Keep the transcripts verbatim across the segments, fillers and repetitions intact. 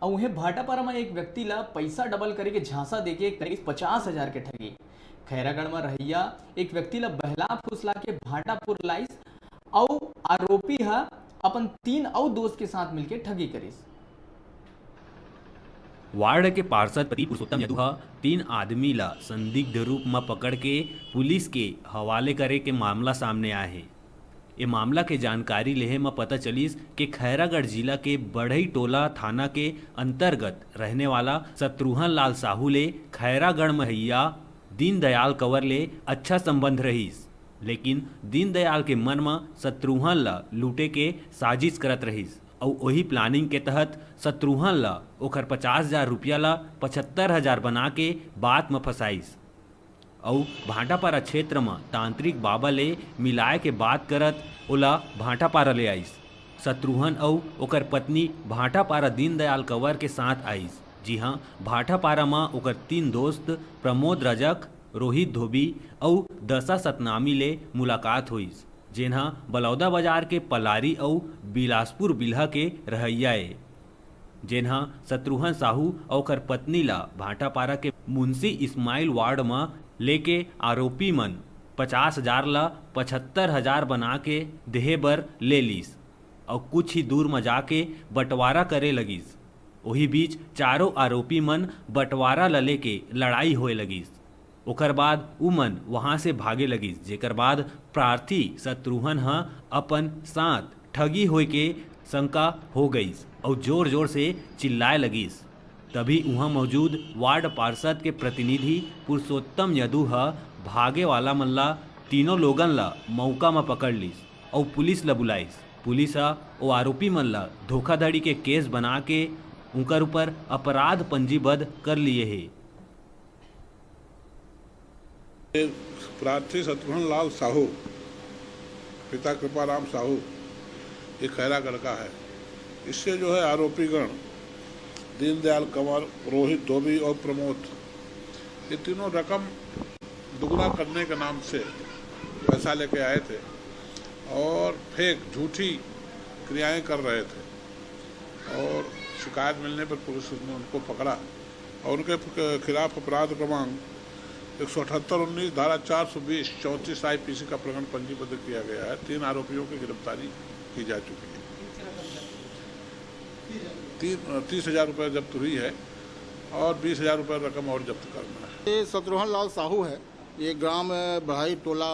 अउ उहें भाटापारा म एक व्यक्ति ला पैसा डबल करे के झांसा देके करिस पचास हजार के ठगी। खैरागढ़ म रहइया एक व्यक्ति ला बहला फुसला के भाटापुर लाइस अउ आरोपी ह अपन तीन अउ दोस्त के साथ मिलके ठगी करिस। वार्ड के पार्षद पति पुरुषोत्तम यदु ह तीन आदमी ला संदिग्ध रूप म पकड़ के पुलिस के हवाले करे के मामला सामने आए हे। ए मामला के जानकारी लेहे म पता चलिस के खैरागढ़ जिला के बढ़ई टोला थाना के अंतर्गत रहने वाला शत्रुघ्न लाल साहू ले खैरागढ़ म रहइया दीनदयाल कंवर ले अच्छा संबंध रहिस, लेकिन दीनदयाल के मन म शत्रुघ्न ल लूटे के साजिश करत रहिस अउ ओही प्लानिंग के तहत शत्रुघ्न ल ओखर पचास हजार रुपया ल पचहत्तर हजार बना के बात म फंसाइस। अउ भाटापारा क्षेत्र म तांत्रिक बाबा ले मिलाय के बात करत ओला भाटापारा ले आइस। शत्रुघ्न अउ ओकर पत्नी भाटापारा दीनदयाल कंवर के साथ आइस। जी हां, भाटापारा म ओकर तीन दोस्त प्रमोद रजक, रोहित धोबी अउ दशा सतनामी ले मुलाकात होइस, जेन ह बलौदा बाजार के पलारी अउ बिलासपुर बिल्हा के रहइया ए। जेन ह शत्रुघ्न साहू अउ ओकर पत्नी ला भाटापारा के मुंशी इस्माइल वार्ड म लेके आरोपी मन पचास हजार ला पचहत्तर हजार बना के देहे बर ले लिस अउ कुछ ही दूर म जाके बंटवारा करे लगिस। ओही बीच चारों आरोपी मन बंटवारा ल लेके लड़ाई होए लगिस। ओकर बाद उमन वहां से भागे लगिस, जेकर बाद प्रार्थी शत्रुघ्न ह अपन साथ ठगी होए के शंका हो गइस अउ जोर-जोर से चिल्लाए लगिस। तभी उहां मौजूद वार्ड पार्षद के प्रतिनिधि पुरुषोत्तम यदु ह भागे वाला मन ला, तीनों लोगन ला मौका म पकड़ लिस अउ पुलिस ला बुलाइस। पुलिस ह ओ आरोपी मन ला धोखाधड़ी के केस बना के उंकर ऊपर अपराध पंजीबद्ध कर लिए हे। प्रार्थी शत्रुघ्न लाल साहू, पिता कृपाराम साहू, ये खैरागढ़ का है। इससे जो है आरोपीगण दीनदयाल कंवर, रोहित धोबी और प्रमोद, ये तीनों रकम दुगना करने के नाम से पैसा लेके आए थे और फेक झूठी क्रियाएं कर रहे थे और शिकायत मिलने पर पुलिस ने उनको पकड़ा और उनके खिलाफ अपराध क्रमांक एक सौ अठहत्तर उन्नीस, धारा चार सौ बीस, चौंतीस आईपीसी का प्रकरण पंजीबद्ध किया गया है। तीन आरोपियों की गिरफ्तारी की जा चुकी है। तीन, तीस हजार रुपये जब्त हुई है और बीस हजार रुपये रकम और जब्त करना है। ये शत्रुघ्न लाल साहू है, ये ग्राम बढ़ई टोला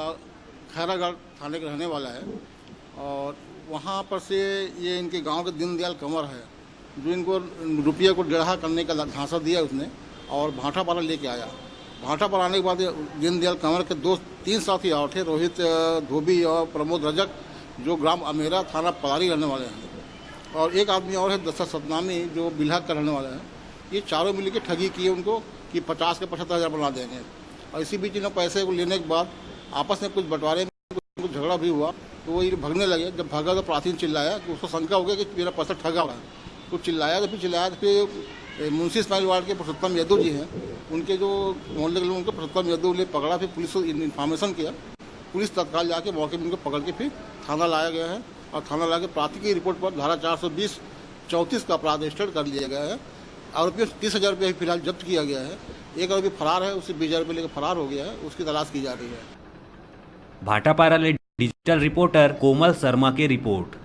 खैरागढ़ थाने का रहने वाला है और वहाँ पर से ये इनके गांव के दीनदयाल कंवर है, जो इनको रुपये को डेढ़ा करने का झांसा दिया उसने और भाटापारा लेके आया। भाटापारा आने के बाद ये दीनदयाल कंवर के दोस्त तीन साथी और थे, रोहित, अ, धोबी और प्रमोद रजक, जो ग्राम अमेरा, थाना पलारी रहने वाले हैं, और एक आदमी और है दशा सतनामी, जो बिल्हा का रहने वाला है। ये चारों मिलके ठगी किए उनको कि पचास के पचहत्तर हज़ार बना देंगे। और इसी बीच इन्होंने पैसे को लेने के बाद आपस में कुछ बंटवारे में कुछ झगड़ा भी हुआ, तो वो ये भागने लगे। जब भागा तो प्रार्थी ने चिल्लाया कि उसको शंका हो गया कि मेरा पैसा ठगा हुआ है। तो चिल्लाया, तो फिर चिल्लाया, तो फिर, ए, मुंशी इस्माइल वार्ड के पुरुषोत्तम यदु जी हैं, उनके जो मोहल्ले के लोग, उनको पुरुषोत्तम यदु ने पकड़ा। फिर पुलिस को इन-, इन्फॉर्मेशन किया, पुलिस तत्काल जाके मौके में उनको पकड़ के फिर थाना लाया गया है और थाना लाके प्रार्थी की रिपोर्ट पर धारा चार सौ बीस चौंतीस का अपराध रजिस्टर्ड कर लिया गया है। आरोपियों से तीस हज़ार रुपये फिलहाल जब्त किया गया है। एक आरोपी फरार है, उसे बीस हज़ार रुपये लेकर फरार हो गया है, उसकी तलाश की जा रही है। भाटापारा ले डिजिटल रिपोर्टर कोमल शर्मा के रिपोर्ट।